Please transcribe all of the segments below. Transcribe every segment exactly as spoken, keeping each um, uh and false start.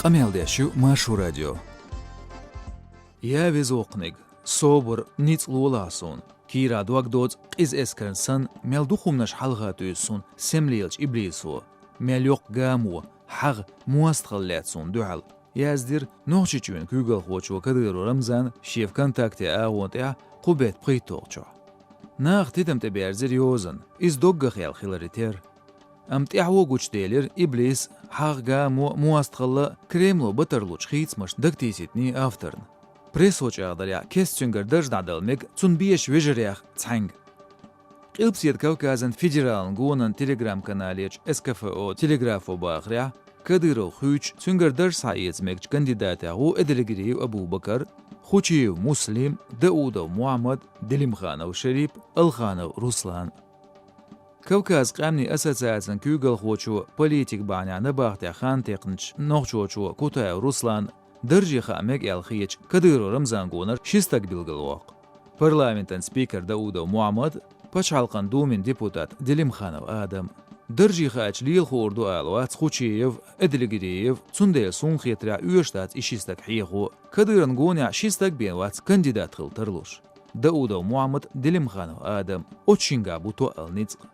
Къамел деш ю Маршо радио. Я веза воккханиг, собар, ницкъ лолахь суна. Кийрахь дог доцу къиза эскарна санна, мел дукха хӀуманаш хьалха туьйсу суна сема лелачу иблисо, мел йоккха гамо, хьагӀ, мостагӀалла лаьцна суна дуьхьал, яздира Нохчийчоьнан куьйгалхочо Кадыров Рамзана шен ВКонтакте агӀонна тӀехь кху беттан пхийтталгӀачохь. Наха тидам тӀеберзира йозанна, иза доггах яьлла хиларе терра. Амма тӀаьхьо гучуделира иблис, хьагӀ, гамо, мостагӀалла Кремло бан тарлучу хийцамашна дагатийсийтинийн авторна. Пресс-чӀагӀдарехь кеста цуьнгара дарж дӀадала мега цунна безачу вежарех цхьаьнга. Къилбаседа Кавказан федералан гонан телеграм-каналерчу С К Ф О телеграфо бахарехь, Кадыровх хуьйцучу, цуьнгара дарж схьаэца мегачу кандидатех ву Эдельгериев Абубакар, Хучиев Муслим, Даудов Мухьаммад, Делимханов Шерип, Алханов Руслан. Кавказ къаьмнийн ассоциацин куьйгалхочо, политик бахьанехь набахтехь хан текхначу нохчочо Кутаев Руслан дарже хаа мега аьлла хеташ, Кадыров Рамзан гонара ши стаг билгалвоккху: парламентан спикер Даудов Мухьаммад, Пачхьалкхан Думин депутат Делимханов Адам. Дарже хаьча лела хуур ду ала вац Хучиев, Эдельгериев, цундела суна хетарехь оьшуш дац и ши стаг хьехо. Кадыровн гонехь ши стаг бен вац кандидат хила тарлуш. Даудов Мухьаммад, Делимханов Адам, оцу шингахь бу тоъал ницкъ.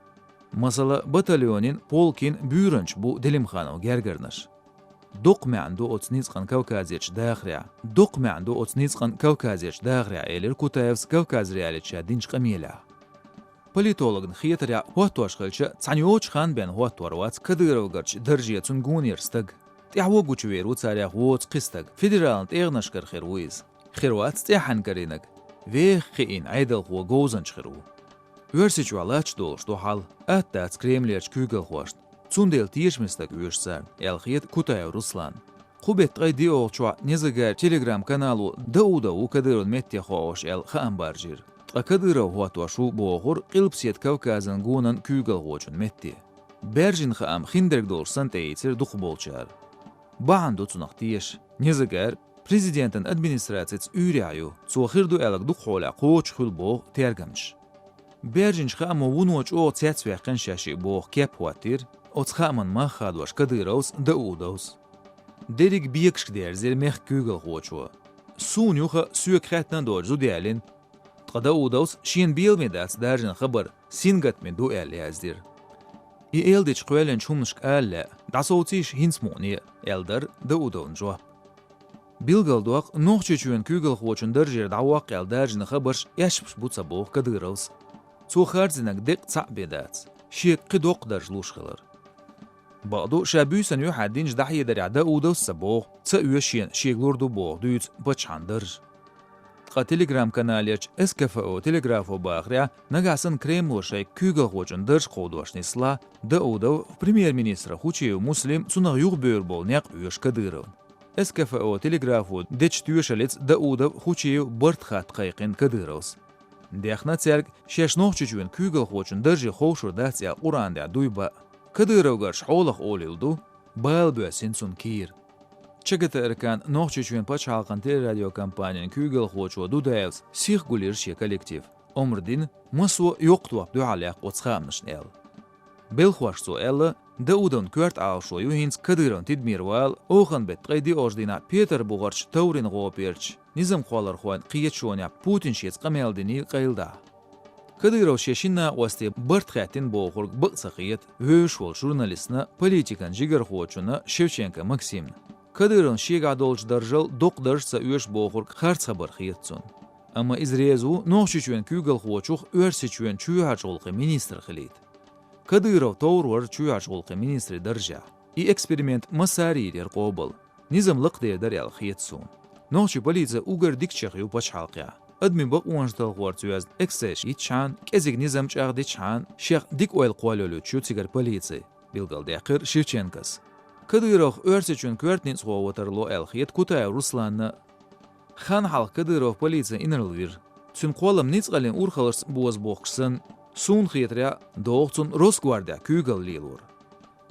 Масала, батальонин, полкин буьйранча бу Делимханов гергарнаш. Доккха маьӀна ду оцу ницкъан Кавказерчу дахарехь, доккха маьӀна ду оцу ницкъан Кавказерчу дахарехь, элира Кутаевс Кавказ.Реалити ша динчу къамелехь. Политологна хетарехь, хӀоттош хилча, цхьана йоцучу хан бен хӀоттор вац Кадыровгарчу дарже цуьнан гонера стаг. ТӀаьхьо гучувер ву царех воцу кхин стаг, федералан тӀегӀанашкара хир ву иза. Хир вац цӀеххьана карийнарг, вехха хиъна Ӏедалхо говзанча хир ву. Оьрсийчохь латташ долуш ду хьал, атта дац Кремлерчу куьйгалхошна, цундела тешаме стаг оьшу царна, аьлла хета Кутаев Руслан. Кху беттан ткъе диъолгӀачохь Незагари телеграм-канало Даудов ву Кадыровн метте хоуш аьлла хаам баржийра. Ткъа Кадыров хӀоттош ву бохура Къилбаседа Кавказан гонан куьйгалхочун метте. Баьржина хаам хиндерг долуш санна тӀеийцира дукхахболчара. Бахьана ду цунах теша. Незагари президентан администрацица уьйрехь ю, цо хир ду аьлларг дукха хьолехь кхочуш хуьлу боху тергамчаша. Баьржинчу хаамо вуно чӀогӀа цецваьккхина шаьш и боху кеп хӀоттийра оцу хааман мах хадош Кадыровс, Даудовс. Дерриг бегашка дерзира мехкан куьйгалхочо. Суна юха соьга хаьттина а доцуш зуда яьллина. Ткъа Даудовс шена беламе дац даржийна хабар, сингаттаме ду аьлла яздира. И эладича кхоьллинчу хӀуманашка ала лаьа, дӀасовцийша хӀинца мукъане, аьлла дара Даудовн жоп. Билгалдоккху, Нохчийчоьнан куьйгалхочун даржера дӀавоккху аьлла даржийна хабарш эшпаш бу ца боху Кадыровс. Цо харцдинарг деккъа цхьаъ бен дац, шега кхин доккха дарж луш хилар. Бакъду, ша буьйсанна юьхьӀаьржина дӀахьедарехь Даудовс ца боху, ца оьшу шена шега лур ду боху дуьйцу паччахьан дарж. Ткъа телеграм-каналерчу С К Ф О телеграфо бахарехь, нагахь санна Кремло шайн куьйгалхочун дарж кховдош нислахь, Даудов, премьер-министр Хучиев Муслим цунах юхабевр болу некъ оьшу Кадыровна. С К Ф О телеграфо дечу тоьшаллица Даудов, Хучиев барт хатта кхайкхина Кадыровс. Дехна цаьрга шаьш Нохчийчоьнан куьйгалхочун дарже ховшур дац аьлла Къуръан тӀехь дуй баа. Кадыровгарчу хьолах олийла ду, бала боьссина цунна кийра. Ч Г Т Р К-н Нохчийчоьнан пачхьалкхан телерадиокомпанин куьйгалхочо Дудаевс сиха гулйира шен коллектив. Омра дина, массо а йоккха топ дуьхьал яккха оцу хаамашна аьлла. Белхошка цо аьлла, Даудовн коьрта Ӏалашо ю хӀинца Кадыровн тидамера вала оханан беттан ткъе диъолгӀачу дийнахь Петарбухарчу товрийн гӀоперчу низам кхоллархойн кхеташонехь Путина шеца къамел диний къайладахь. Кадыровс шен шина накъосте барт хаьттина бохург бакъ ца хета вевзаш волчу журналистна, политикан жигархочунна Шевченко Максимна. Кадыровна шегахь долчу даржал доккха дарж ца оьшу бохург харц хабар хета цунна. Амма иза реза ву Нохчийчоьнан куьйгалхочух Оьрсийчоьнан чоьхьарчу гӀуллакхийн министр хилийта. Кадыров товр вара чоьхьарчу гӀуллакхийн министран даржехь. И эксперимент массара а йийр яра къобал. Низам лакхадер дара аьлла хета суна. Нохчийн полици уггар дика чех ю пачхьалкхехь. Адамийн бакъонаш талхорца йоьзна эксцессаш йитчхьана, кӀезиг низам чӀагӀдитчхьана, шех дика ойла кхоллалуьйтуш ю цигара полици, билгалдаьккхира Шевченкос. Кадыровх Оьрсийчоьнан коьрта ницкъахо ватарло аьлла хета Кутаев Русланна. Хан хьалха Кадыров полицин инарла вира. Цуьнан кхоллам ницкъаллин урхаллашца боза бохкуш санна, суна хетарехь, догӀу цунна Росгвардехь куьйгалла лелор.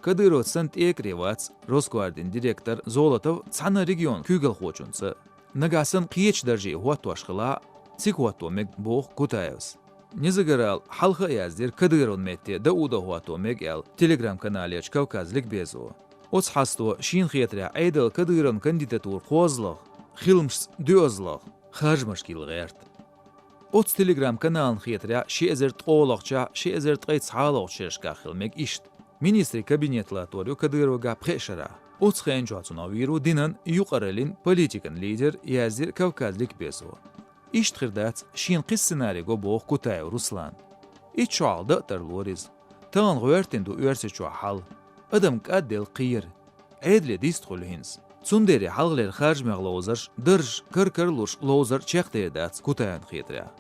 Кадыровца санна тӀекаре вац Росгвардин директор Золотов цхьана а регионан куьйгалхочунца. Нагахь санна кхечу дарже хӀоттош хилахь, цига хӀотто мега, боху Кутаевс. Незагарал хьалха а яздира Кадыровн метте Даудов хӀотто мега аьлла телеграм-каналерчу Кавказ.Ликбезо. Оцу хьасто шена хетарехь Ӏедал Кадыровн кандидатура кхозлагӀа, хиламашца доьазлагӀа, харжамашка йилла гӀерта. Оцу Telegram-канална хетарехь ши эзар ткъолгӀачохь, ши эзар ткъе цхьалгӀачу шерашкахь хила мега иштта. Министрийн кабинет латтор ю Кадыровгахь пхеа шарахь. Оцу хенчохь цунах вийр ву динан, юкъараллин, политикан лидер, яздира Кавказ.Ликбезо. Иштта хир дац, шена кхин сценарий го боху Кутаев Руслана. Итт шо хьалха дан а тарлора иза. Тахана гӀоьртина ду Оьрсийчохь хьал. Адам кӀадделла кхера. Ӏедале дистхуьлу хӀинца. Цундела хьалхалера харжамех ловзарш, даржаш кар-кара луш ловзар чекхдер дац Кутаевна хетарехь.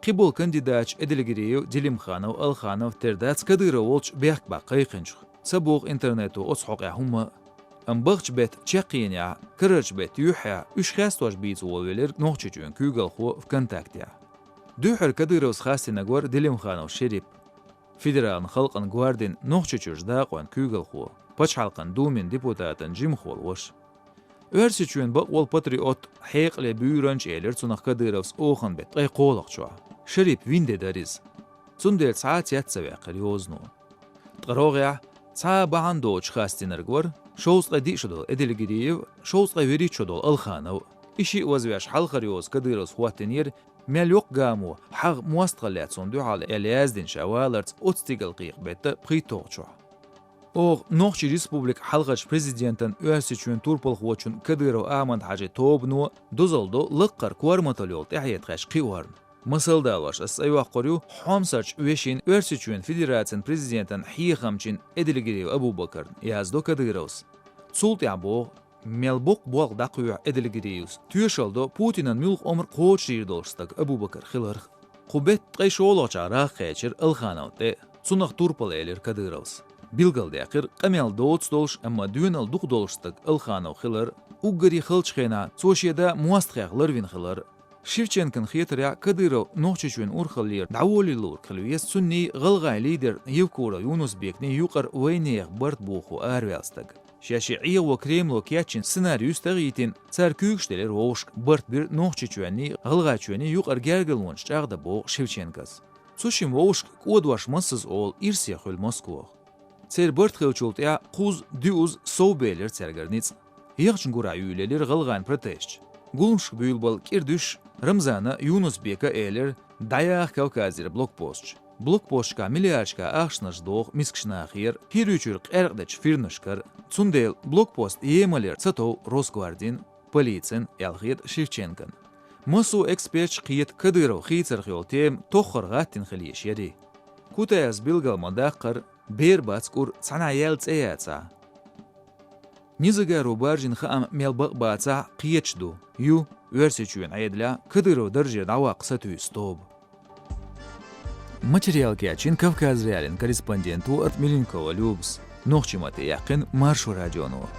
Кхин болу кандидаташ Эдельгериев, Делимханов, Алханов тера дац Кадыров волчу бехк баккха кхайкхинчух, ца боху интернето оцу хьокъехь хӀумма а. Амма бахча беттан чаккхенехь, карарчу беттан юьххьехь уьш хестош бийца волавелира Нохчийчоьнан куьйгалхо ВКонтактехь. Дуьххьара Кадыровс хастийнарг вара Делимханов Шерип, Федералан халкъан гвардин Нохчийчуьрчу дакъойн куьйгалхо, Пачхьалкхан Думин депутатан жимахволу ваша. Оьрсийчоьнан бакъволу патриот, хьекъале буьйранча, элира цунах Кадыровс оханан беттан ткъе кхоалгӀачохь. Шерип вина де дара иза. Цундела цхьа а цец ца ваьккхира йозано. Ткъа рогӀехь, цхьа а бахьана доцуш хастийнарг вара шовзткъе диъ шо долу Эдельгериев, шовзткъе вуьрхӀитта шо долу Алханов. И шиъ вазвеш хьалхара йоза Кадыровс хӀоттийнера, мел йоккха гамо хьагӀ мостагӀалла яц цунна дуьхьал аьлла яздина ша валарца оцу стигалкхетам беттан пхийтталгӀачохь. Оха Нохчийн Республикан хьалхарчу президентан, Оьрсийчоьнан турпалхочун Кадыров Ахьмад-Хьаьжин тобано дозалла до лаккхара корматалла йолу тӀаьхье тхаьш кхиорна. Масал далош ас цӀе йоккхур ю хьомсарчу вешин, Оьрсийчоьнан Федерацин президентан хьехамчин Эдельгериев Абубакарна, яздо Кадыровс. Цул тӀаьхьа боху, мел боккха болх дӀакхоьхьу Эдельгериевс, тоьшалла до Путинан муьлхха омра кхочушйийр долуш стаг Абубакар хиларх. Кху беттан ткъе шолгӀачохь рагӀ кхечира Алхановна тӀе, цунах турпал элира Кадыровс. Билгалдаьккхира, къамел доцу долуш, амма доьналла дукха долуш стаг Алханов хилар, уггаре халчу хенахь цо шен да мостагӀех ларвина хилар. Шевченкона хетарехь, Кадыров Нохчийчоьнан урхаллера дӀаволалур хила веза цунний, гӀалгӀайн лидерна Евкуров Юнус-Бекний юкъара вайнехан барт бохо араваьлла стаг. Шаьш и эгӀо Кремло кечйина сценарий юьстахӀиттина, цара куьйгаш делира вовшашка, барт бира Нохчийчоьнний, ГӀалгӀайчоьнний юкъара гергарлонаш чӀагӀдан, боху Шевченкос. Цу шимма вовшашка кӀодош массаза олу ирсе хуьлу Москвахь. Церан барт хиллачул тӀаьхьа кхузза-дуьзза совбелира цаьргара ницкъ. Яхачун гурахь юьйлаелира гӀалгӀайн протестчий. Гуламашка буьйлабала кӀира дуьсуш, Рамзана, Юнус-Бека элира, дӀаяха Кавказера блокпосташ. Блокпосташкахь миллиардашкахь ахчанаш доху мискачу нахера, хӀирийчуьра къаьркъа дечу фирнашкара. Цундела блокпост емалера ца тов Росгвардин, полицин, аьлла хета Шевченкона. Массо а эксперташ кхета Кадыров хийцарх йолу тема тоххара гӀаттина хила йиш ярий. Кутаевс билгал ма-даккхара, бер бац кӀур, цхьанхьа яьлла цӀе яцахь. Низагаро баржийна хаам мел бакъ бацахь а, кхеташ ду, ю Оьрсийчоьнан Ӏедалехь Кадыров даржера дӀаваккха сатуьйсу тоба. Материал кечйина Кавказ.Реалиин корреспонденто Артмеленкова Любас, нохчийн матте яьккхина Маршо радионо.